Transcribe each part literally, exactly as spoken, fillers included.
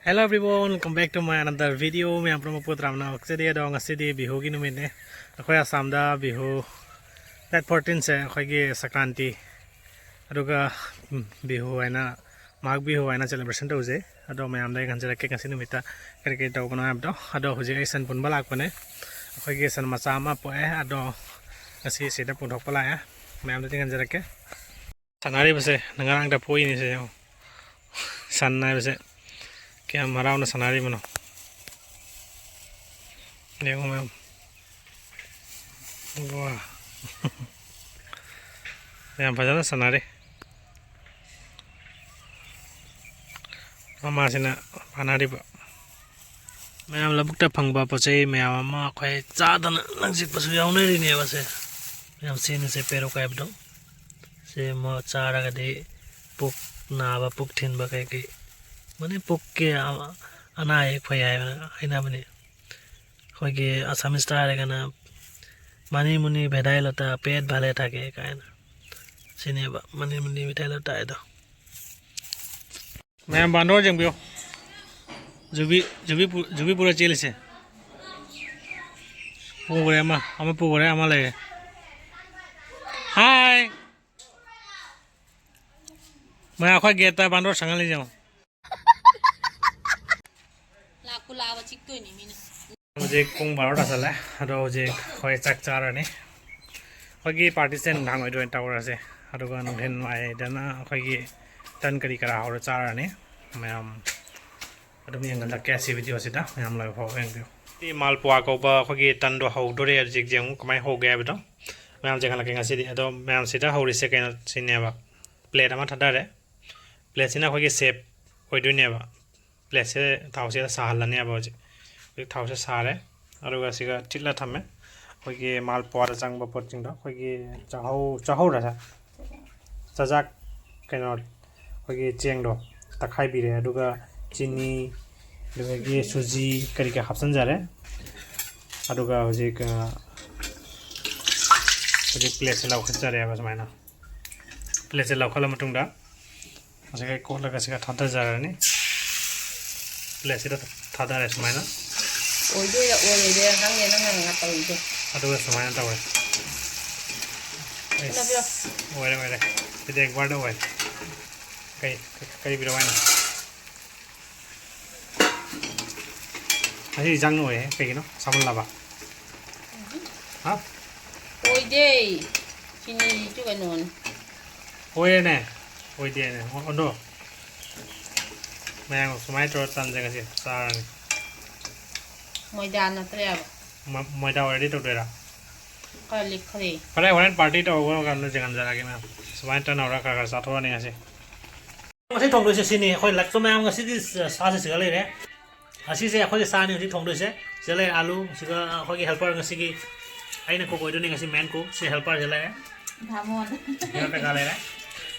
Hello everyone, welcome back to my another video. ꯃꯌꯥꯝ ꯄꯨꯝꯅꯃꯛꯄꯨ ꯇꯔꯥꯝꯅ ꯑꯣꯛꯆꯔꯤ꯫ ꯑꯗꯣ ꯉꯁꯤꯗꯤ ꯕꯤꯍꯨꯒꯤ ꯅꯨꯃꯤꯠꯅꯦ꯫ ꯑꯩꯈꯣꯏ ꯑꯁꯥꯝꯗ ꯕꯤꯍꯨ date fourteen ꯁꯦ ꯑꯩꯈꯣꯏꯒꯤ ꯁꯪꯀ꯭ꯔꯥꯟꯇꯤ, ꯑꯗꯨꯒ ꯎꯝ, ꯕꯤꯍꯨ ꯍꯥꯏꯅ, ꯃꯥꯒ ꯕꯤꯍꯨ ꯍꯥꯏꯅ celebration ꯇꯧꯖꯩ꯫ ꯑꯗꯣ ꯃꯌꯥꯝꯗ ꯑꯩ ꯈꯟꯖꯔꯛꯀꯦ ꯉꯁꯤ ꯅꯨꯃꯤꯠꯇ ꯀꯔꯤ ꯀꯔꯤ ꯇꯧꯕꯅꯣ ꯍꯥꯏꯕꯗꯣ꯫ ꯑꯗꯣ ꯍꯧꯖꯤꯛ ꯑꯩ ꯁꯟ ꯄꯨꯟꯕ ꯂꯥꯛꯄꯅꯦ꯫ ꯑꯩꯈꯣꯏꯒꯤ ꯁꯟ ꯃꯆꯥ ꯑꯃ ꯄꯣꯛꯑꯦ꯫ ꯑꯗꯣ ꯉꯁꯤ ꯁꯤꯗ ꯄꯨꯊꯣꯛꯄ ꯂꯥꯛꯑꯦ꯫ ꯃꯌꯥꯝꯗꯗꯤ ꯈꯟꯖꯔꯛꯀꯦ꯫ ꯁꯥꯟꯅꯔꯤꯕꯁꯦ ꯉꯔꯥꯡꯗ ꯄꯣꯛꯏꯅꯦ ꯁꯦ ꯌꯦꯡꯉꯣ꯫ ꯁꯟ ꯍꯥꯏꯕꯁꯦ ꯀꯌꯥꯝ ꯍꯔꯥꯎꯅ ꯁꯥꯟꯅꯔꯤꯕꯅꯣ ꯌꯦꯡꯉꯣ ꯃꯌꯥꯝ꯫ ꯋꯥ꯫ ꯌꯥꯝ ꯐꯖꯅ ꯁꯥꯟꯅꯔꯤ꯫ ꯃꯃꯥꯁꯤꯅ ꯐꯥꯅꯔꯤꯕ꯫ ꯃꯌꯥꯝ ꯂꯧꯕꯨꯛꯇ ꯐꯪꯕ ꯄꯣꯠ ꯆꯩ ꯃꯌꯥꯝ ꯑꯃ ꯑꯩꯈꯣꯏ ꯆꯥꯗꯅ ꯂꯪꯆꯤꯛꯄꯁꯨ ꯌꯥꯎꯅꯔꯤꯅꯦꯕ ꯁꯦ꯫ ꯃꯌꯥꯝ ꯁꯤꯅꯤꯁꯦ ꯄꯦꯔꯨꯛ ꯍꯥꯏꯕꯗꯣ꯫ ꯁꯤ ꯑꯃ ꯆꯥꯔꯒꯗꯤ ꯄꯨꯛ ꯅꯥꯕ, ꯄꯨꯛ ꯊꯤꯟꯕ ꯀꯩꯀꯩ, ꯃꯅꯤ ꯄꯨꯛꯀꯤ ꯑ-, ꯑꯅꯥ ꯑꯌꯦꯛ ꯐꯩ ꯍꯥꯏꯕ ꯍꯥꯏꯅꯕꯅꯤ꯫ ꯑꯩꯈꯣꯏꯒꯤ ꯑꯁꯥꯃꯤꯁꯇ ꯍꯥꯏꯔꯒꯅ ꯃꯅꯤ ꯃꯨꯅꯤ ꯚꯦꯗꯥꯏ ꯂꯇꯥ ꯄꯦꯠ ꯚꯥꯂꯦ ꯊꯥꯀꯦ ꯀꯥꯏꯅ꯫ ꯁꯤꯅꯦꯕ ꯃꯅꯤ ꯃꯨꯅꯤ ꯚꯦꯗꯥꯏ ꯂꯇꯥ ꯍꯥꯏꯗꯣ꯫ ꯃꯌꯥꯝ ꯕꯥꯟꯗꯣꯔ ꯌꯦꯡꯕꯤꯌꯨ꯫ ꯖꯨꯕꯤ, ꯖꯨꯕꯤ ꯄꯨ-, ꯖꯨꯕꯤ ꯄꯨꯔ ꯆꯦꯜꯂꯤꯁꯦ꯫ ꯄꯨꯈ꯭ꯔꯦ ꯑꯃ, ꯑꯃ ꯄꯨꯈ꯭ꯔꯦ, ꯑꯃ ꯂꯩꯔꯦ꯫ ꯍꯥꯏ꯫ ꯃꯌꯥꯝ ꯑꯩꯈꯣꯏ ꯒꯦꯠꯇ ꯕꯥꯟꯗꯣꯔ ꯁꯪꯍꯜꯂꯤꯁꯦ ꯌꯦꯡꯉꯣ꯫ ꯂꯥꯛꯄꯨ ꯂꯥꯛꯑꯕ ꯆꯤꯛꯇꯣꯏꯅꯤ ꯃꯤꯅ꯫ ꯍꯧꯖꯤꯛ ꯄꯨꯡ ꯕꯥꯔꯣ ꯇꯥꯁꯜꯂꯦ꯫ ꯑꯗꯣ ꯍꯧꯖꯤꯛ ꯑꯩꯈꯣꯏ ꯆꯥꯛ ꯆꯥꯔꯅꯤ꯫ ꯑꯩꯈꯣꯏꯒꯤ ꯄꯥꯔꯇꯤꯁꯦ ꯅꯨꯡꯗꯥꯡ ꯑꯣꯏꯅ ꯇꯧꯔꯁꯦ꯫ ꯑꯗꯨꯒ ꯅꯨꯡꯊꯤꯜ ꯋꯥꯏꯗꯅ ꯑꯩꯈꯣꯏꯒꯤ ꯇꯟ ꯀꯔꯤ ꯀꯔꯥ ꯍꯧꯔ ꯆꯥꯔꯅꯤ꯫ ꯃꯌꯥꯝ ꯑꯗꯨꯝ ꯌꯦꯡꯍꯜꯂꯛꯀꯦ ꯁꯤ ꯚꯤꯗꯤꯑꯣꯁꯤꯗ꯫ ꯃꯌꯥꯝ ꯂꯣꯏꯕ ꯐꯥꯎꯕ ꯌꯦꯡꯕꯤꯌꯨ꯫ ꯁꯤ ꯃꯥꯜꯄꯨꯋꯥ ꯀꯧꯕ ꯑꯩꯈꯣꯏꯒꯤ ꯇꯟꯗꯣ ꯍꯧꯗꯣꯔꯦ꯫ ꯍꯧꯖꯤꯛ ꯌꯦꯡꯉꯨ ꯀꯃꯥꯏꯅ ꯍꯧꯒꯦ ꯍꯥꯏꯕꯗꯣ꯫ ꯃꯌꯥꯝ ꯌꯦꯡꯍꯜꯂꯛꯀꯦ ꯉꯁꯤꯗꯤ꯫ ꯑꯗꯣ ꯃꯌꯥꯝꯁꯤꯗ ꯍꯧꯔꯤꯁꯦ ꯀꯩꯅꯣ ꯁꯤꯅꯦꯕ꯫ ꯄ꯭ꯂꯦꯠ ꯑꯃ ꯊꯥꯗꯔꯦ꯫ ꯄ꯭ꯂꯦꯠꯁꯤꯅ ꯑꯩꯈꯣꯏꯒꯤ ꯁꯦꯞ ꯑꯣꯏꯗꯣꯏꯅꯦꯕ꯫ ꯄ꯭ꯂꯦꯠꯁꯦ ꯊꯥꯎꯁꯤꯗ ꯁꯥꯍꯜꯂꯅꯦꯕ ꯍꯧꯖꯤꯛ꯫ ꯍꯧꯖꯤꯛ ꯊꯥꯎꯁꯦ ꯁꯥꯔꯦ꯫ ꯑꯗꯨꯒ ꯁꯤꯒ ꯊꯤꯠꯂ ꯊꯝꯃꯦ꯫ ꯑꯩꯈꯣꯏꯒꯤ ꯃꯥꯜꯄꯨꯋꯥꯗ ꯆꯪꯕ ꯄꯣꯠꯁꯤꯡꯗꯣ, ꯑꯩꯈꯣꯏꯒꯤ ꯆꯥꯛꯍꯧ, ꯆꯥꯛꯍꯧꯔ ꯁꯥ-, ꯆꯥꯖꯥꯛ, ꯀꯩꯅꯣ, ꯑꯩꯈꯣꯏꯒꯤ ꯆꯦꯡꯗꯣ ꯇꯛꯈꯥꯏꯕꯤꯔꯦ꯫ ꯑꯗꯨꯒ ꯆꯤꯅꯤ, ꯑꯗꯨꯗꯒꯤ ꯁꯨꯖꯤ ꯀꯔꯤ ꯀꯔꯥ ꯍꯥꯞꯆꯤꯟꯖꯔꯦ꯫ ꯑꯗꯨꯒ ꯍꯧꯖꯤꯛ, ꯑ, ꯍꯧꯖꯤꯛ ꯄ꯭ꯂꯦꯠꯁꯦ ꯂꯧꯈꯠꯆꯔꯦꯕ ꯁꯨꯃꯥꯏꯅ꯫ ꯄ꯭ꯂꯦꯠꯁꯦ ꯂꯧꯈꯠꯂ ꯃꯇꯨꯡꯗ ꯃꯁꯤꯒ ꯀꯣꯠꯂꯒ ꯁꯤꯒ ꯊꯥꯗꯖꯔꯅꯤ꯫ ꯂꯦ, ꯁꯤꯗ ꯊꯥꯗꯔꯦ ꯁꯨꯃꯥꯏꯅ꯫ ꯑꯣꯏꯗꯣꯏꯔꯥ ꯑꯣꯏꯔꯣꯏꯗꯣꯏꯔꯥ ꯈꯪꯗꯦ ꯅꯪꯅ ꯉꯥꯛ ꯇꯧꯔꯤꯗꯣ꯫ ꯑꯗꯨꯒ ꯁꯨꯃꯥꯏꯅ ꯇꯧꯔꯦ꯫ ꯑꯩꯁ, ꯄꯤꯔꯣ, ꯄꯤꯔꯣ꯫ ꯑꯣꯏꯔꯦ, ꯑꯣꯏꯔꯦ꯫ ꯁꯤꯗꯤ ꯑꯦꯛꯕꯥꯔꯗ ꯑꯣꯏꯔꯦ꯫ ꯀꯩ, ꯀꯩ ꯄꯤꯔꯛꯑꯣ ꯍꯥꯏꯅꯣ? ꯉꯁꯤ ꯏꯟꯖꯥꯡ ꯑꯣꯏꯌꯦ꯫ ꯀꯩꯒꯤꯅꯣ? ꯁꯥꯃꯜꯂꯕ? ꯍꯥ? ꯑꯣꯏꯗꯦ꯫ ꯆꯤꯅꯤꯁꯨ ꯀꯩꯅꯣꯅꯤ꯫ ꯑꯣꯏꯔꯦꯅꯦ꯫ ꯑꯣꯏꯗꯦꯅꯦ꯫ ꯑꯣ, ꯑꯗꯣ ꯃꯌꯥꯝ ꯁꯨꯃꯥꯏꯅ ꯇꯧꯔ ꯇꯟꯁꯦ ꯉꯁꯤ ꯆꯥꯔꯅꯤ꯫ ꯃꯣꯏꯗꯥ ꯅꯠꯇ꯭ꯔꯦꯕ꯫ ꯃ-, ꯃꯣꯏꯗꯥ already ꯇꯧꯗꯣꯏꯔꯥ? ꯈꯔ ꯂꯤꯛꯈ꯭ꯔꯦ꯫ ꯐꯔꯦ, ꯍꯣꯔꯦꯟ party ꯇꯧꯔꯒ ꯀꯥꯟꯗ ꯌꯦꯡꯍꯟꯖꯔꯛꯑꯒꯦ ꯃꯌꯥꯝ꯫ ꯁꯨꯃꯥꯏꯅ ꯇꯟ ꯍꯧꯔ ꯈꯔ ꯈꯔ ꯆꯥꯊꯣꯛꯑꯅꯤ ꯉꯁꯤ꯫ ꯉꯁꯤ ꯊꯣꯡꯗꯣꯏꯁꯦ ꯁꯤꯅꯤ꯫ ꯑꯩꯈꯣꯏ ꯂꯥꯛꯆꯣ ꯃꯌꯥꯝ ꯉꯁꯤꯗꯤ ꯁꯥꯁꯦ ꯁꯤꯗ ꯂꯩꯔꯦ꯫ ꯑꯁꯤꯁꯦ ꯑꯩꯈꯣꯏꯒꯤ ꯆꯥꯅꯤ ꯍꯧꯖꯤꯛ ꯊꯣꯡꯗꯣꯏꯁꯦ꯫ ꯁꯤꯗ ꯂꯩꯔꯦ ꯑꯂꯨ, ꯁꯤꯒ ꯑꯩꯈꯣꯏꯒꯤ helper ꯉꯁꯤꯒꯤ ꯑꯩꯅ cook ꯑꯣꯏꯗꯣꯏꯅꯤ ꯉꯁꯤ main cook꯫ ꯁꯤ helper ꯁꯤꯗ ꯂꯩꯔꯦ꯫ ꯕꯥꯃꯣꯟ꯫ ꯁꯤꯗ ꯀꯩꯀꯥ ꯂꯩꯔꯦ꯫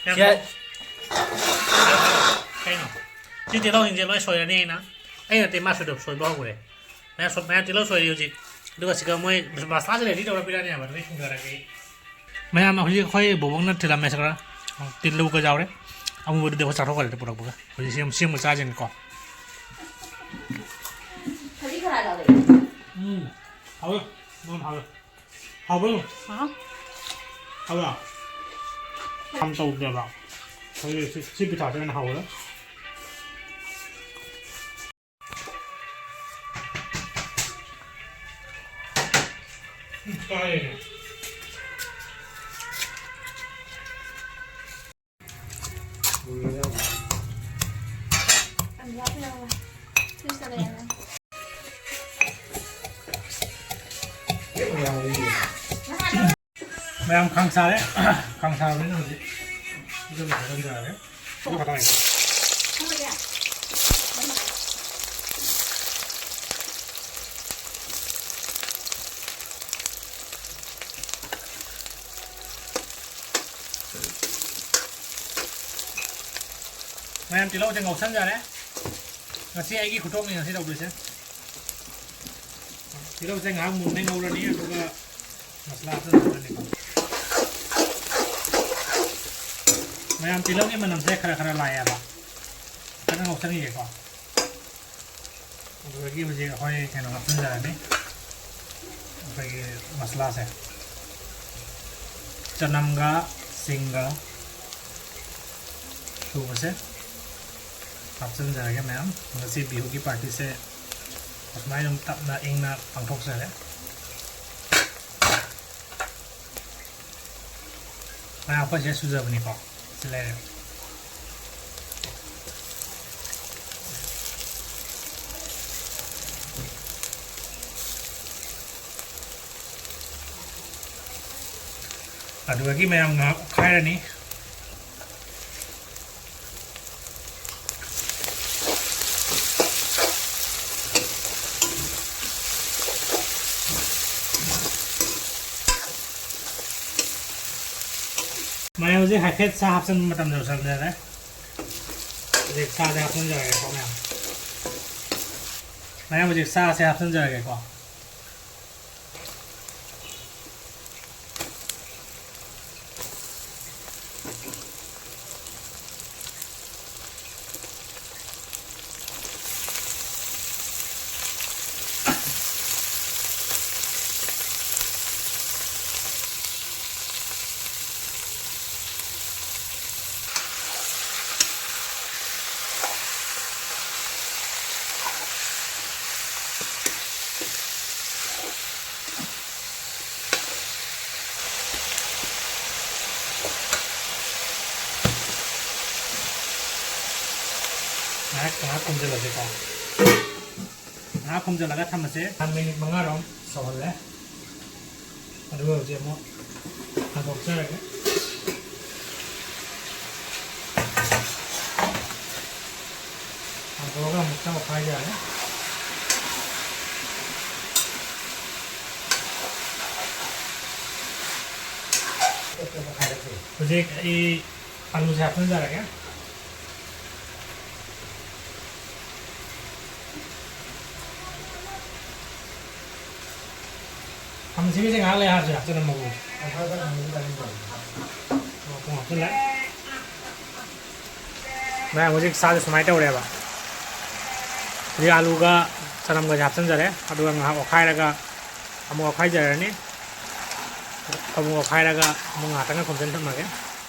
ꯌꯥꯝ ꯁꯤ ꯀꯩꯅꯣ? ꯁꯤ ꯇꯤꯜꯍꯧꯁꯤꯡꯁꯦ ꯂꯣꯏ ꯁꯣꯏꯔꯅꯤ ꯑꯩꯅ꯫ ꯑꯩ ꯅꯠꯇꯦ, ꯃꯥ ꯁꯣꯏꯗꯣꯛ-, ꯁꯣꯏꯕ ꯍꯧꯈ꯭ꯔꯦ꯫ ꯃꯌꯥꯝ ꯁꯣ-, ꯃꯌꯥꯝ ꯇꯤꯜꯍꯧ ꯁꯣꯏꯔꯤ ꯍꯧꯖꯤꯛ꯫ ꯑꯗꯨꯒ ꯁꯤꯒ ꯃꯣꯏ ꯃꯁꯂꯥꯁꯦ ready ꯇꯧꯔ ꯄꯤꯔꯛꯑꯅꯤ ꯍꯥꯏꯕ, ꯑꯗꯨꯒꯤ ꯊꯣꯡꯊꯔꯛꯑꯒꯦ ꯑꯩ꯫ ꯃꯌꯥꯝ ꯍꯧꯖꯤꯛ ꯑꯩꯈꯣꯏ ꯕꯣꯕꯣꯛꯅ ꯊꯤꯜꯂꯝꯃꯦ ꯈꯔ꯫ ꯇꯤꯜꯍꯧꯒ ꯌꯥꯎꯔꯦ꯫ ꯑꯃꯨꯕꯗꯨꯗꯤ ꯑꯩꯈꯣꯏ ꯆꯥꯊꯣꯛꯈ꯭ꯔꯦ ꯄꯨꯔꯛꯄꯒ꯫ ꯍꯧꯖꯤꯛ ꯁꯦꯝ-, ꯁꯦꯝꯃ ꯆꯥꯁꯦꯅꯀꯣ꯫ ꯎꯝ, ꯍꯥꯎꯋꯦ꯫ ꯅꯪ ꯍꯥꯎꯋꯦ꯫ ꯍꯥꯎꯕ꯭ꯔꯣ? ꯍꯥ? ꯍꯥꯎꯕ꯭ꯔꯣ? ꯌꯥꯝ ꯇꯧꯗꯦꯕ꯫ ꯍꯧꯖꯤꯛ ꯁꯤ, ꯁꯤ ꯄꯤꯊꯥꯁꯦ ꯍꯦꯟꯅ ꯍꯥꯎꯋꯦ꯫ ꯃꯌꯥꯝ ꯈꯥꯡ ꯁꯥꯔꯦ꯫ ꯈꯥꯡ ꯁꯥꯔꯕꯅꯤꯅ ꯍꯧꯖꯤꯛ ꯁꯤꯗ ꯂꯣꯏꯁꯤꯜꯂꯝꯖꯔꯒꯦ꯫ ꯑꯗꯨ ꯈꯛꯇꯪ ꯂꯩꯇꯦ꯫ ꯃꯌꯥꯝ ꯇꯤꯜꯍꯧꯁꯦ ꯉꯧꯁꯟꯖꯔꯦ꯫ ꯉꯁꯤ ꯑꯩꯒꯤ ꯈꯨꯊꯣꯡꯅꯤ ꯉꯁꯤ ꯇꯧꯗꯣꯏꯁꯦ꯫ ꯇꯤꯜꯍꯧꯁꯦ ꯉꯥꯏꯍꯥꯛ ꯃꯨꯟꯅ ꯉꯧꯔꯅꯤ, ꯑꯗꯨꯒ ꯃꯁꯂꯥꯁꯨ ꯍꯥꯞꯆꯤꯜꯂꯅꯤꯀꯣ꯫ ꯃꯌꯥꯝ ꯇꯤꯜꯍꯧꯒꯤ ꯃꯅꯝꯁꯦ ꯈꯔ ꯈꯔ ꯂꯥꯛꯑꯦꯕ꯫ ꯐꯖꯅ ꯉꯧꯁꯟꯈꯤꯒꯦꯀꯣ꯫ ꯑꯗꯨꯗꯒꯤ ꯍꯧꯖꯤꯛ ꯑꯩꯈꯣꯏ ꯀꯩꯅꯣ ꯍꯥꯞꯆꯤꯟꯖꯔꯅꯤ, ꯑꯩꯈꯣꯏꯒꯤ ꯃꯁꯂꯥꯁꯦ, ꯆꯅꯝꯒ ꯁꯤꯡꯒ ꯁꯨꯕꯁꯦ ꯍꯥꯞꯆꯤꯟꯖꯔꯒꯦ ꯃꯌꯥꯝ꯫ ꯉꯁꯤ ꯕꯤꯍꯨꯒꯤ ꯄꯥꯔꯇꯤꯁꯦ ꯑꯁꯨꯃꯥꯏꯅ ꯑꯗꯨꯝ ꯇꯞꯅ ꯏꯪꯅ ꯄꯥꯡꯊꯣꯛꯆꯔꯦ꯫ ꯃꯌꯥꯝ ꯑꯩꯈꯣꯏ ꯁꯤꯗ ꯁꯨꯖꯕꯅꯤꯀꯣ꯫ ꯁꯤ ꯂꯩꯔꯦ꯫ ꯑꯗꯨꯗꯒꯤ ꯃꯌꯥꯝ ꯉꯥꯏꯍꯥꯛ ꯑꯣꯠꯈꯥꯏꯔꯅꯤ꯫ ꯃꯌꯥꯝ ꯍꯧꯖꯤꯛ ꯍꯥꯏꯐꯦꯠ ꯁꯥ ꯍꯥꯞꯆꯤꯟꯕ ꯃꯇꯝ ꯌꯧꯁꯜꯂꯦ꯫ ꯍꯧꯖꯤꯛ ꯁꯥꯁꯦ ꯍꯥꯞꯆꯤꯟꯖꯔꯒꯦꯀꯣ ꯃꯌꯥꯝ꯫ ꯃꯌꯥꯝ ꯍꯧꯖꯤꯛ ꯁꯥꯁꯦ ꯍꯥꯞꯆꯤꯟꯖꯔꯒꯦꯀꯣ꯫ ꯉꯥꯏꯍꯥꯛ, ꯉꯥꯏꯍꯥꯛ ꯈꯨꯝꯖꯤꯜꯂꯁꯤꯀꯣ꯫ ꯉꯥꯏꯍꯥꯛ ꯈꯨꯝꯖꯤꯜꯂꯒ ꯊꯝꯃꯁꯦ꯫ ꯃꯤꯅꯤꯠ ꯃꯉꯥꯔꯣꯝ ꯁꯧꯍꯜꯂꯦ꯫ ꯑꯗꯨꯒ ꯍꯧꯖꯤꯛ ꯑꯃꯨꯛ ꯍꯟꯗꯣꯛꯆꯔꯒꯦ꯫ ꯍꯟꯗꯣꯛꯑꯒ ꯑꯃꯨꯛꯇꯪ ꯑꯣꯠꯈꯥꯏꯖꯔꯦ꯫ ꯍꯧꯖꯤꯛ ꯑꯩ ꯑꯂꯨꯁꯦ ꯍꯥꯞꯆꯤꯟꯖꯔꯒꯦ꯫ ꯈꯥꯃꯦꯟ ꯑꯁꯤꯟꯕꯤꯁꯦ ꯉꯥꯏꯍꯥꯛ ꯂꯩꯔ ꯍꯥꯞꯁꯤꯔꯥ? ꯆꯅꯝ ꯃꯔꯨ꯫ ꯃꯄꯨꯡ ꯍꯥꯞꯆꯤꯜꯂꯦ꯫ ꯃꯌꯥꯝ, ꯍꯧꯖꯤꯛ ꯁꯥꯁꯦ ꯁꯨꯃꯥꯏꯅ ꯇꯧꯔꯦꯕ꯫ ꯍꯧꯖꯤꯛ ꯑꯥꯂꯨꯒ ꯆꯅꯝꯒꯁꯦ ꯍꯥꯞꯆꯤꯟꯖꯔꯦ, ꯑꯗꯨꯒ ꯉꯥꯏꯍꯥꯛ ꯑꯣꯠꯈꯥꯏꯔꯒ ꯑꯃꯨꯛ ꯑꯣꯠꯈꯥꯏꯖꯔꯅꯤ꯫ ꯑꯃꯨꯛ ꯑꯣꯠꯈꯥꯏꯔꯒ ꯑꯃꯨꯛ ꯉꯥꯏꯍꯥꯛꯇꯪꯒ ꯈꯣꯝꯖꯤꯟ ꯊꯝꯃꯒꯦ꯫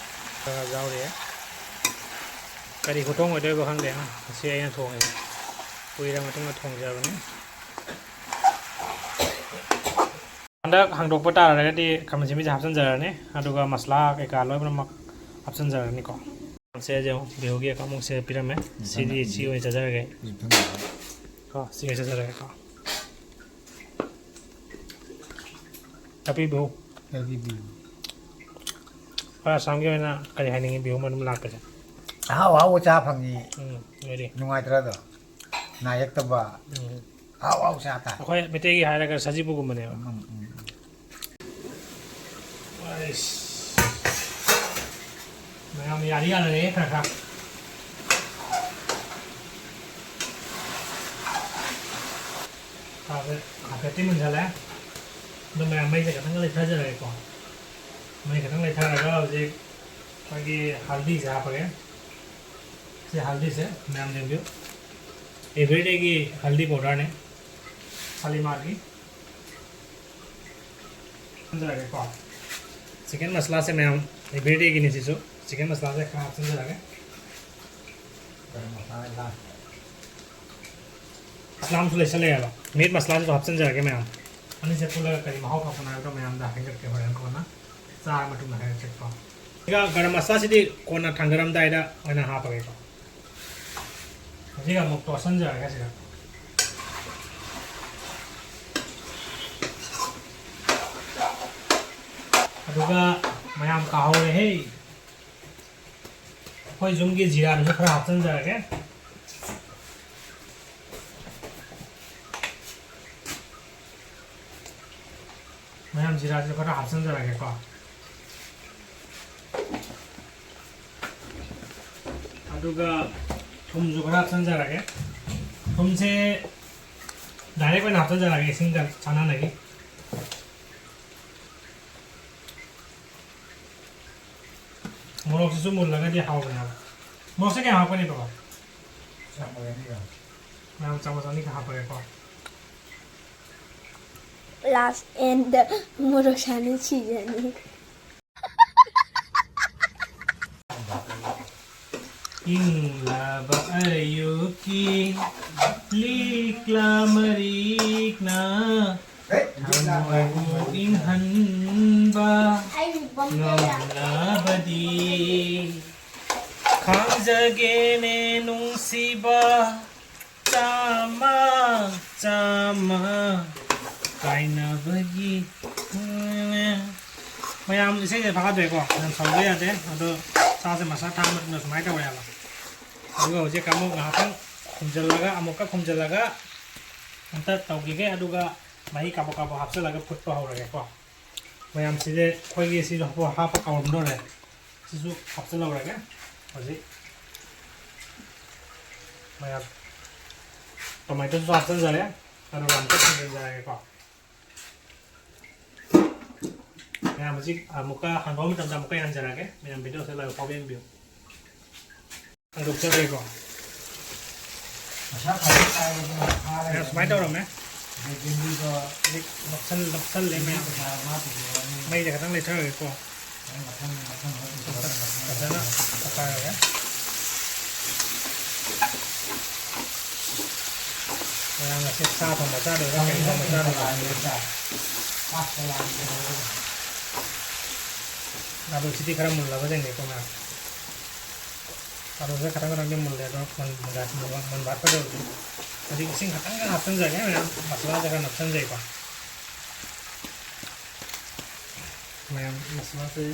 ꯈꯔ ꯌꯥꯎꯔꯤꯌꯦ꯫ ꯀꯔꯤ ꯈꯨꯊꯣꯡ ꯑꯣꯏꯗꯣꯏꯕ ꯈꯪꯗꯦ꯫ ꯉꯁꯤ ꯑꯩꯅ ꯊꯣꯡꯉꯤꯁꯦ ꯀꯨꯏꯔ ꯃꯇꯨꯡꯗ ꯊꯣꯡꯖꯕꯅꯤ꯫ ꯍꯟꯗꯛ ꯍꯥꯡꯗꯣꯛꯄ ꯇꯥꯔꯒꯗꯤ ꯈꯥꯃꯦꯟ ꯑꯁꯤꯟꯕꯤꯁꯦ ꯍꯥꯞꯆꯤꯟꯖꯔꯅꯤ, ꯑꯗꯨꯒ ꯃꯁꯂꯥ ꯀꯩꯀꯥ ꯂꯣꯏꯅꯃꯛ ꯍꯥꯞꯆꯤꯟꯖꯔꯅꯤꯀꯣ꯫ ꯁꯦ ꯌꯦꯡꯉꯣ, ꯕꯤꯍꯨꯒꯤ ꯑꯃꯨꯛꯁꯦ ꯄꯤꯔꯝꯃꯦ꯫ ꯁꯤꯗꯤ ꯁꯤ ꯑꯣꯏꯅ ꯆꯥꯖꯔꯒꯦ꯫ ꯀꯣ, ꯁꯤ ꯑꯣꯏꯅ ꯆꯥꯖꯔꯒꯦꯀꯣ꯫ Happy ꯕꯤꯍꯨ꯫ Happy ꯕꯤꯍꯨ꯫ ꯑꯩꯈꯣꯏ ꯑꯁꯥꯝꯒꯤ ꯑꯣꯏꯅ ꯀꯔꯤ ꯍꯥꯏꯅꯤꯡꯉꯤ ꯕꯤꯍꯨ ꯃꯅꯨꯡ ꯂꯥꯛꯄꯁꯦ? ꯑꯍꯥꯎ ꯑꯍꯥꯎꯕ ꯆꯥ ꯐꯪꯉꯤ꯫ ꯎꯝ, ꯅꯨꯡꯉꯥꯏꯇ꯭ꯔꯥ ꯑꯗꯣ? ꯅꯥ ꯌꯦꯛꯇꯕ꯫ ꯎꯝ꯫ ꯑꯍꯥꯎ ꯑꯍꯥꯎ ꯆꯥ ꯇꯥꯔꯦ꯫ ꯑꯩꯈꯣꯏ ꯃꯩꯇꯩꯒꯤ ꯍꯥꯏꯔꯒ ꯁꯖꯤꯕꯨꯒꯨꯝꯕꯅꯦꯕ꯫ ꯎꯝ, ꯎꯝ, ꯎꯝ꯫ ꯑꯩꯁ꯫ ꯃꯌꯥꯝ ꯌꯥꯗꯤ ꯌꯥꯅꯔꯦ ꯈꯔ ꯈꯔ꯫ ꯍꯥꯏꯐꯦꯠ, ꯍꯥꯏꯐꯦꯠꯇꯤ ꯃꯨꯟꯖꯜꯂꯦ꯫ ꯑꯗꯣ ꯃꯌꯥꯝ ꯃꯩꯁꯦ ꯈꯤꯇꯪ ꯂꯩꯊꯖꯔꯒꯦꯀꯣ꯫ ꯃꯩ ꯈꯤꯇꯪ ꯂꯩꯊꯔꯒ ꯍꯧꯖꯤꯛ ꯑꯩꯈꯣꯏꯒꯤ ꯍꯜꯗꯤꯁꯦ ꯍꯥꯞꯄꯒꯦ꯫ ꯁꯤ ꯍꯜꯗꯤꯁꯦ ꯃꯌꯥꯝ ꯌꯦꯡꯕꯤꯌꯨ꯫ Everydayꯒꯤ ꯍꯜꯗꯤ powderꯅꯦ꯫ ꯁꯥꯂꯤꯃꯥꯔꯒꯤ꯫ ꯍꯥꯞꯆꯤꯟꯖꯔꯒꯦꯀꯣ꯫ Chicken ꯃꯁꯂꯥꯁꯦ ꯃꯌꯥꯝ Everydayꯒꯤꯅꯤ ꯁꯤꯁꯨ꯫ Chicken ꯃꯁꯂꯥꯁꯦ ꯈꯔ ꯍꯥꯞꯆꯤꯟꯖꯔꯒꯦ꯫ ꯒꯔꯝ ꯃꯁꯂꯥ ꯂꯥꯁ꯫ ꯃꯁꯂꯥ ꯑꯃꯁꯨ ꯂꯩꯁꯜꯂꯛꯑꯦꯕ꯫ Meat ꯃꯁꯂꯥꯁꯤꯁꯨ ꯍꯥꯞꯆꯤꯟꯖꯔꯒꯦ ꯃꯌꯥꯝ꯫ ꯑꯅꯤꯁꯦ ꯄꯨꯜꯂꯒ ꯀꯔꯤ ꯃꯍꯥꯎ ꯐꯪꯕꯅꯣ ꯍꯥꯏꯕꯗꯣ ꯃꯌꯥꯝꯗ ꯍꯥꯏꯖꯔꯛꯀꯦ ꯍꯣꯔꯦꯟ ꯀꯣꯟꯅ꯫ ꯆꯥꯔ ꯃꯇꯨꯡꯗ ꯍꯥꯏꯔꯛꯀꯦꯀꯣ꯫ ꯑꯗꯨꯒ ꯒꯔꯝ ꯃꯁꯂꯥꯁꯤꯗꯤ ꯀꯣꯟꯅ ꯊꯥꯡꯗꯔꯝꯗꯥꯏꯗ ꯑꯣꯏꯅ ꯍꯥꯞꯄꯒꯦꯀꯣ꯫ ꯍꯧꯖꯤꯛ ꯑꯃꯨꯛ ꯇꯣꯠꯁꯟꯖꯔꯒꯦ ꯁꯤꯗ꯫ ꯑꯗꯨꯒ ꯃꯌꯥꯝ ꯀꯥꯍꯧꯔꯦꯍꯦ꯫ ꯑꯩꯈꯣꯏ ꯌꯨꯝꯒꯤ ꯖꯤꯔꯥꯗꯨꯁꯨ ꯈꯔ ꯍꯥꯞꯆꯤꯟꯖꯔꯒꯦ꯫ ꯃꯌꯥꯝ ꯖꯤꯔꯥꯁꯨ ꯈꯔ ꯍꯥꯞꯆꯤꯟꯖꯔꯒꯦꯀꯣ꯫ ꯑꯗꯨꯒ ꯊꯨꯝꯁꯨ ꯈꯔ ꯍꯥꯞꯆꯤꯟꯖꯔꯒꯦ꯫ ꯊꯨꯝꯁꯦ direct ꯑꯣꯏꯅ ꯍꯥꯞꯆꯤꯟꯖꯔꯒꯦ, ꯏꯁꯤꯡꯒ ꯆꯥꯟꯅꯅꯕꯒꯤ꯫ ꯃꯣꯔꯣꯛꯁꯤꯁꯨ ꯃꯨꯜꯂꯒꯗꯤ ꯍꯥꯎꯕꯅꯦꯕ꯫ ꯃꯣꯔꯣꯛꯁꯦ ꯀꯌꯥꯝ ꯍꯥꯞꯀꯅꯤ, ꯕꯕꯥ? ꯆꯥꯝꯃꯒꯅꯤꯒ꯫ ꯃꯌꯥꯝ ꯆꯥꯃꯁ ꯑꯅꯤꯈꯛ ꯍꯥꯞꯄꯒꯦꯀꯣ꯫ Last end ꯃꯣꯔꯣꯛ ꯁꯥꯅ ꯁꯤꯖꯅꯤ꯫ ꯏꯪꯂꯕ ꯑꯌꯨꯛꯀꯤ ꯂꯤꯛꯂꯥ ꯃꯔꯤꯛꯅ ꯊꯃꯣꯏꯕꯨ ꯏꯪꯍꯟꯕ ꯉꯝꯂꯕꯗꯤ ꯈꯥꯡꯖꯒꯦꯅꯦ ꯅꯨꯡꯁꯤꯕ꯫ ꯆꯥꯝꯃ, ꯆꯥꯝꯃ ꯀꯥꯏꯅꯕꯒꯤ꯫ ꯃꯌꯥꯝ ꯏꯁꯩꯁꯦ ꯐꯥꯒꯠꯇ꯭ꯔꯦꯀꯣ, ꯌꯥꯝ ꯁꯧꯕ ꯌꯥꯗꯦ꯫ ꯑꯗꯣ ꯁꯥꯁꯦ ꯃꯁꯥ ꯊꯥ ꯃꯇꯨꯡꯗ ꯁꯨꯃꯥꯏꯅ ꯇꯧꯔꯦꯕ꯫ ꯑꯗꯨꯒ ꯍꯧꯖꯤꯛ ꯑꯃꯨꯛ ꯉꯥꯏꯍꯥꯛꯇꯪ ꯈꯨꯝꯖꯤꯜꯂꯒ, ꯑꯃꯨꯛꯀ ꯈꯨꯝꯖꯤꯜꯂꯒ ꯑꯝꯇ ꯇꯧꯈꯤꯒꯦ꯫ ꯑꯗꯨꯒ ꯃꯍꯤ ꯀꯥꯕꯣꯛ ꯀꯥꯕꯣꯛ ꯍꯥꯞꯆꯤꯜꯂꯒ ꯐꯨꯠꯄ ꯍꯧꯔꯒꯦꯀꯣ꯫ ꯃꯌꯥꯝꯁꯤꯗꯤ ꯑꯩꯈꯣꯏꯒꯤ ꯁꯤꯁꯨ ꯍꯥꯞꯄ ꯀꯥꯎꯔꯝꯗꯣꯔꯦ꯫ ꯁꯤꯁꯨ ꯍꯥꯞꯆꯤꯜꯍꯧꯔꯒꯦ꯫ ꯍꯧꯖꯤꯛ ꯃꯌꯥꯝ ꯇꯣꯃꯦꯇꯣꯁꯨ ꯍꯥꯞꯆꯤꯟꯖꯔꯦ꯫ ꯑꯗꯨꯒ ꯑꯃꯨꯛꯀ ꯊꯣꯡꯖꯤꯟꯖꯔꯒꯦꯀꯣ꯫ ꯃꯌꯥꯝ ꯍꯧꯖꯤꯛ ꯑꯃꯨꯛꯀ ꯍꯥꯡꯗꯣꯛꯄ ꯃꯇꯝꯗ ꯑꯃꯨꯛꯀ ꯌꯥꯟꯖꯔꯛꯑꯒꯦ꯫ ꯃꯌꯥꯝ ꯚꯤꯗꯤꯑꯣꯁꯦ ꯂꯣꯏꯕ ꯐꯥꯎꯕ ꯌꯦꯡꯕꯤꯌꯨ꯫ ꯍꯥꯡꯗꯣꯛꯆꯔꯒꯦꯀꯣ꯫ ꯃꯁꯥ ꯐꯖꯅ ꯀꯥꯏꯕꯗꯨꯅ ꯐꯥꯔꯒ ꯃꯌꯥꯝ ꯁꯨꯃꯥꯏꯅ ꯇꯧꯔꯝꯃꯦ꯫ ꯑꯗꯩ ꯚꯤꯟꯗꯤꯗꯣ ꯍꯧꯖꯤꯛ ꯂꯧꯁꯜ-, ꯂꯧꯁꯜꯂꯦ ꯃꯌꯥꯝ꯫ ꯄꯩꯁꯥ ꯃꯥ ꯄꯨꯊꯣꯛꯑꯅꯤ꯫ ꯃꯩꯁꯦ ꯈꯤꯇꯪ ꯂꯩꯊꯔꯒꯦꯀꯣ꯫ ꯃꯊꯪ, ꯃꯊꯪ, ꯃꯊꯪ, ꯃꯊꯪ, ꯃꯊꯪ꯫ ꯐꯖꯅ ꯇꯧꯈꯥꯏꯔꯒꯦ꯫ ꯃꯌꯥꯝ ꯉꯁꯤ ꯁꯥ ꯊꯣꯡꯕ ꯆꯥꯗꯣꯏꯔꯥ, ꯀꯩ ꯊꯣꯡꯕ ꯆꯥꯗꯣꯏꯔꯥ? ꯄꯥꯛꯇ ꯂꯥꯛꯑꯒꯦ꯫ ꯑꯗꯣ ꯁꯤꯗꯤ ꯈꯔ ꯃꯨꯜꯂꯕ ꯌꯦꯡꯒꯦꯀꯣ ꯃꯌꯥꯝ꯫ ꯑꯗꯣ ꯁꯤꯗ ꯈꯇꯪ ꯈꯇꯪꯗꯤ ꯃꯨꯜꯂꯦ, ꯑꯗꯣ ꯃꯨꯟ-, ꯃꯨꯟ-, ꯃꯨꯟ-, ꯃꯨꯟꯕꯥꯠꯄꯗ ꯍꯧꯖꯤꯛ ꯏꯁꯤꯡ ꯈꯇꯪ ꯈꯔ ꯍꯥꯞꯆꯤꯟꯖꯔꯒꯦ ꯃꯌꯥꯝ, ꯃꯁꯥꯂꯥꯁꯦ ꯈꯔ ꯅꯞꯁꯤꯟꯖꯩꯀꯣ꯫ ꯃꯌꯥꯝ ꯃꯁꯥꯂꯥꯁꯦ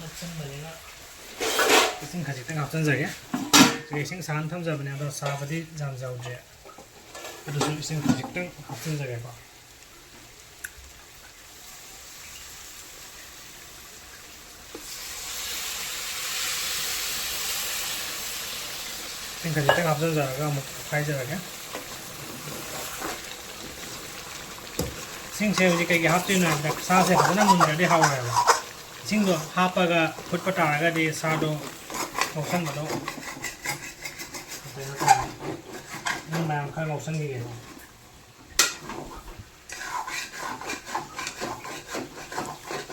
ꯅꯞꯁꯤꯟꯕꯅꯤꯅ ꯏꯁꯤꯡ ꯈꯖꯤꯛꯇꯪ ꯍꯥꯞꯆꯤꯟꯖꯒꯦ꯫ ꯁꯤꯗ ꯏꯁꯤꯡ ꯁꯥꯍꯟ ꯊꯝꯖꯕꯅꯦ, ꯑꯗꯣ ꯁꯥꯕꯗꯤ ꯌꯥꯝ ꯌꯥꯎꯗ꯭ꯔꯦ꯫ ꯑꯗꯨꯁꯨ ꯏꯁꯤꯡ ꯈꯖꯤꯛꯇꯪ ꯍꯥꯞꯆꯤꯟꯖꯒꯦꯀꯣ꯫ ꯏꯁꯤꯡ ꯈꯖꯤꯛꯇꯪ ꯍꯥꯞꯆꯤꯟꯖꯔꯒ ꯑꯃꯨꯛ ꯈꯥꯏꯖꯔꯒꯦ꯫ ꯏꯁꯤꯡꯁꯦ ꯍꯧꯖꯤꯛ ꯀꯩꯒꯤ ꯍꯥꯞꯇꯣꯏꯅꯣ ꯍꯥꯏꯕꯗ, ꯁꯥꯁꯦ ꯐꯖꯅ ꯃꯨꯟꯗ꯭ꯔꯗꯤ ꯍꯥꯎꯔꯣꯏꯕ꯫ ꯏꯁꯤꯡꯗꯣ ꯍꯥꯞꯄꯒ ꯐꯨꯠꯄ ꯇꯥꯔꯒꯗꯤ ꯁꯥꯗꯣ ꯉꯧꯁꯟꯕꯗꯣ ꯀꯩꯅꯣ ꯇꯧꯔꯅꯤ꯫ ꯈꯔ ꯉꯧꯁꯟꯈꯤꯒꯦ꯫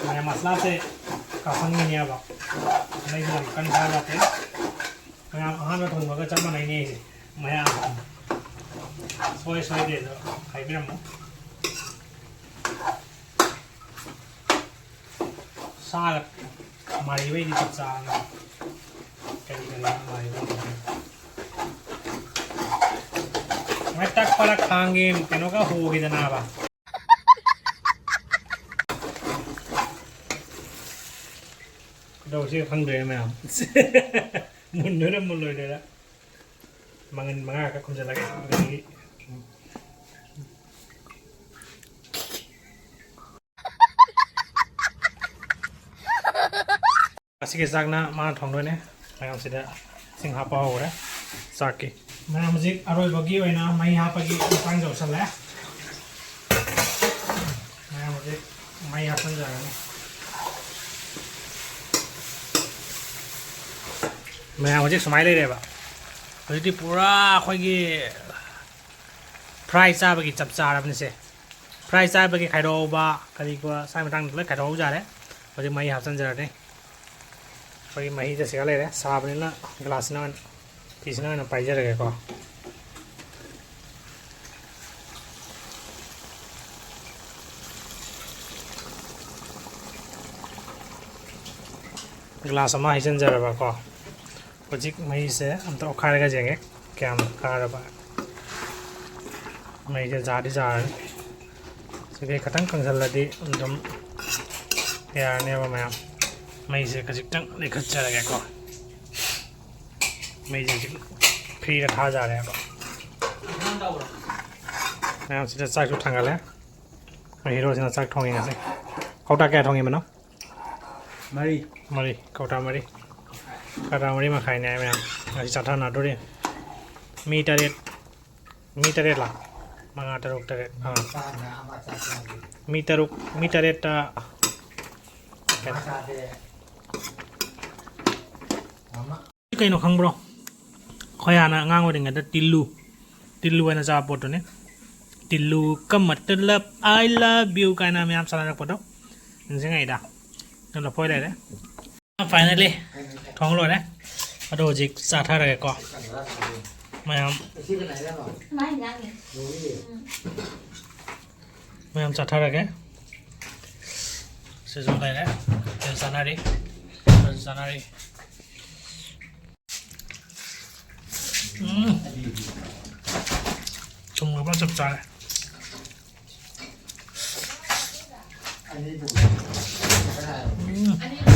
ꯃꯌꯥꯝ ꯃꯁꯂꯥꯁꯦ ꯀꯥꯞꯍꯟꯒꯅꯦꯕ꯫ ꯃꯩꯁꯦ ꯌꯥꯝ ꯀꯟꯅ ꯊꯥꯕ ꯌꯥꯗꯦ꯫ ꯃꯌꯥꯝ ꯑꯍꯥꯟꯕ ꯊꯣꯡꯕꯒ ꯆꯞ ꯃꯥꯟꯅꯩꯅꯦ ꯑꯩꯁꯦ꯫ ꯃꯌꯥꯝ ꯁꯣꯏ ꯁꯣꯏꯗꯦ ꯑꯗꯣ ꯍꯥꯏꯕꯤꯔꯝꯃꯣ꯫ ꯁꯥꯒ ꯃꯥꯔꯤꯕꯩꯗꯤ ꯆꯞ ꯆꯥꯔꯅꯤ꯫ ꯀꯔꯤ ꯀꯔꯤ ꯃꯥꯔꯤꯕꯩꯗꯤ? ꯃꯥꯏ ꯇꯛꯄꯗ ꯈꯥꯡꯒꯤ ꯀꯩꯅꯣꯒ ꯍꯣꯈꯤꯗꯅꯕ꯫ ꯀꯩꯗꯧꯁꯦ ꯈꯪꯗ꯭ꯔꯦ ꯃꯌꯥꯝ꯫ ꯃꯨꯟꯗꯣꯏꯔ ꯃꯨꯜꯂꯣꯏꯗꯣꯏꯔ꯫ ꯃꯉꯟ ꯃꯉꯥ ꯈꯛ ꯈꯨꯝꯖꯤꯜꯂꯒꯦ꯫ ꯑꯗꯒꯤ ꯑꯁꯤꯒꯤ ꯆꯥꯛꯅ ꯃꯥꯅ ꯊꯣꯡꯗꯣꯏꯅꯦ꯫ ꯃꯌꯥꯝꯁꯤꯗ ꯏꯁꯤꯡ ꯍꯥꯞꯄ ꯍꯧꯈ꯭ꯔꯦ ꯆꯥꯛꯀꯤ꯫ ꯃꯌꯥꯝ ꯍꯧꯖꯤꯛ ꯑꯔꯣꯏꯕꯒꯤ ꯑꯣꯏꯅ ꯃꯩ ꯍꯥꯞꯄꯒꯤ ꯃꯇꯥꯡ ꯌꯧꯁꯜꯂꯦ꯫ ꯃꯌꯥꯝ ꯍꯧꯖꯤꯛ ꯃꯩ ꯍꯥꯞꯆꯤꯟꯖꯔꯅꯤ꯫ ꯃꯌꯥꯝ ꯍꯧꯖꯤꯛ ꯁꯨꯃꯥꯏꯅ ꯂꯩꯔꯦꯕ꯫ ꯍꯧꯖꯤꯛꯇꯤ ꯄꯨꯔꯥ ꯑꯩꯈꯣꯏꯒꯤ ꯐ꯭ꯔꯥꯏ ꯆꯥꯕꯒꯤ ꯆꯞ ꯆꯥꯔꯕꯅꯤꯁꯦ꯫ ꯐ꯭ꯔꯥꯏ ꯆꯥꯕꯒꯤ ꯈꯥꯏꯗꯣꯛꯍꯧꯕ ꯀꯔꯤ ꯀꯔꯥ ꯁ꯭ꯋꯥꯏ ꯃꯇꯥꯡꯗ ꯂꯣꯏ ꯈꯥꯏꯗꯣꯛꯍꯧꯖꯔꯦ꯫ ꯍꯧꯖꯤꯛ ꯃꯍꯤ ꯍꯥꯞꯆꯤꯟꯖꯔꯅꯤ꯫ ꯑꯩꯈꯣꯏꯒꯤ ꯃꯍꯤꯗ ꯁꯤꯒ ꯂꯩꯔꯦ꯫ ꯁꯥꯕꯅꯤꯅ ꯒ꯭ꯂꯥꯁꯁꯤꯅ ꯑꯣꯏꯅ, ꯐꯤꯁꯤꯅ ꯑꯣꯏꯅ ꯄꯥꯏꯖꯔꯒꯦꯀꯣ꯫ ꯒ꯭ꯂꯥꯁ ꯑꯃ ꯍꯩꯖꯤꯟꯖꯔꯕꯀꯣ꯫ ꯍꯧꯖꯤꯛ ꯃꯩꯁꯦ ꯑꯝꯇ ꯑꯣꯠꯈꯥꯏꯔꯒ ꯌꯦꯡꯒꯦ ꯀꯌꯥꯝ ꯀꯥꯔꯕ꯫ ꯃꯩꯁꯦ ꯖꯥꯗꯤ ꯖꯥꯔꯅꯤ꯫ ꯁꯤꯗꯩ ꯈꯤꯇꯪ ꯀꯪꯁꯜꯂꯗꯤ ꯑꯗꯨꯝ ꯌꯥꯔꯅꯦꯕ ꯃꯌꯥꯝ꯫ ꯃꯩꯁꯦ ꯈꯖꯤꯛꯇꯪ ꯂꯩꯈꯠꯆꯔꯒꯦꯀꯣ꯫ ꯃꯩꯁꯦ ꯍꯧꯖꯤꯛ ꯐ꯭ꯔꯤꯗ ꯊꯥꯖꯔꯦꯕ꯫ ꯃꯌꯥꯝ ꯁꯤꯗ ꯆꯥꯛꯁꯨ ꯊꯥꯡꯒꯠꯂꯦ꯫ ꯑꯩꯈꯣꯏ ꯍꯤꯔꯣꯁꯤꯅ ꯆꯥꯛ ꯊꯣꯡꯉꯤ ꯉꯁꯤ꯫ ꯀꯧꯇꯥ ꯀꯌꯥ ꯊꯣꯡꯉꯤꯕꯅꯣ? ꯃꯔꯤ꯫ ꯃꯔꯤ, ꯀꯧꯇꯥ ꯃꯔꯤ꯫ ꯀꯧꯇꯥ ꯃꯔꯤ ꯃꯈꯥꯏꯅꯦ ꯃꯌꯥꯝ꯫ ꯉꯁꯤ ꯆꯥꯊꯅꯗꯣꯔꯤ꯫ ꯃꯤ ꯇꯔꯦꯠ꯫ ꯃꯤ ꯇꯔꯦꯠꯂꯥ? ꯃꯉꯥ, ꯇꯔꯨꯛ, ꯇꯔꯦꯠ꯫ ꯑꯥ꯫ ꯃꯤ ꯇꯔꯨꯛ, ꯃꯤ ꯇꯔꯦꯠꯇ ꯀꯩꯅꯣ ꯈꯪꯕ꯭ꯔꯣ? ꯑꯩꯈꯣꯏ ꯍꯥꯟꯅ ꯑꯉꯥꯡ ꯑꯣꯏꯔꯤꯉꯩꯗ ꯇꯤꯜꯂꯨ, ꯇꯤꯜꯂꯨ ꯍꯥꯏꯅ ꯆꯥꯕ ꯄꯣꯠꯇꯨꯅꯤ꯫ ꯇꯤꯜꯂꯨ ꯀ ꯃꯇꯂꯕ, "I love you" ꯀꯥꯏꯅ ꯃꯌꯥꯝ ꯁꯥꯟꯅꯔꯛꯄꯗꯣ ꯅꯤꯡꯁꯤꯡꯉꯛꯏꯗ꯫ ꯑꯗꯨ ꯂꯐꯣꯏ ꯂꯩꯔꯦ꯫ Finally, ꯊꯣꯡ ꯂꯣꯏꯔꯦ꯫ ꯑꯗꯣ ꯍꯧꯖꯤꯛ ꯆꯥꯊꯔꯒꯦꯀꯣ꯫ ꯃꯌꯥꯝ, ꯃꯥꯏ ꯍꯤꯟꯖꯥꯡꯅꯤ꯫ ꯃꯌꯥꯝ ꯆꯥꯊꯔꯒꯦ꯫ ꯁꯤꯁꯨ ꯂꯩꯔꯦ꯫ ꯁꯤꯁꯨ ꯆꯥꯅꯔꯤ꯫ ꯁꯤꯁꯨ ꯆꯥꯅꯔꯤ꯫ ꯎꯝ꯫ ꯊꯨꯝꯒ ꯐꯖꯅ ꯆꯞ ꯆꯥꯔꯦ꯫ ꯎꯝ꯫